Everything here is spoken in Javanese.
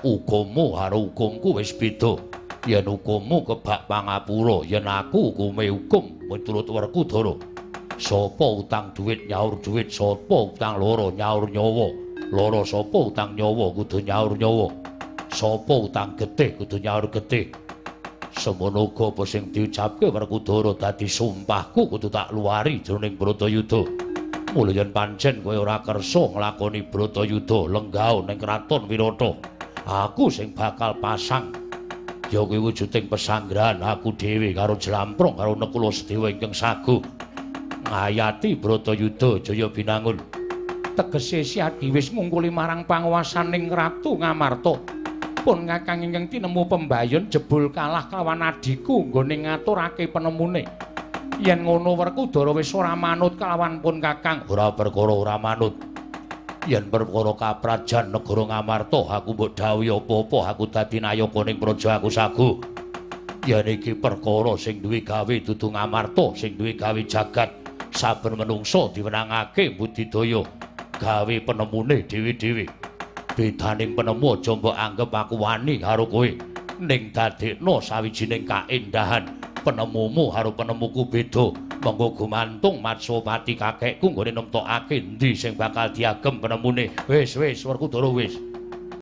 Hukummu karo hukumku wis beda. Yen hukummu kebak pangapura, yen aku hukume hukum miturut Werkudara. Sapa utang duit nyaur duit, sapa utang loro nyaur nyawa. Loro sapa utang nyawa kudu nyaur nyawa. Sapa utang getih kudu nyaur getih. Semono uga apa sing diucapke Werkudara dadi sumpahku kudu tak luari jroning Bratayuda. Mula yen pancen kowe ora kersa nglakoni Bratayuda lenggah ning kraton Wirata, aku sing bakal pasang. Ya kuwi wujuding pesanggrahan aku dhewe karo Jlamprong karo Nekula Sedewa ingkang sago ngayati Bratayuda Jaya Binangun. Tegese Siadi wis ngungkuli marang panguwasaning Ratu Ngamarta. Pun kakang ingkang tinemu pembayun jebul kalah kawan adhiku nggone ngaturake penemune. Yen ngono Werkudara wis ora manut kalawan pun kakang. Ora perkara ora manut. Yen perkara kaprajan negara Ngamarta aku mbok dhawuhi apa-apa, aku dadi nayaka ning praja aku sago. Yen iki perkara sing duwe gawe dudu Ngamarta, sing duwe gawe jagat. Saben menungsa diwenangake budidaya gawe penemune dhewe-dhewe. Bedaning penemu aja mbok anggep aku wani karo kowe, ning dadekno sawijining kaendahan. Penemumu karo penemuku beda. Monggo gumantung Matsopati kakekku nggone nemtokake endi sing bakal diagem penemune. Wis wis Werkudara wis.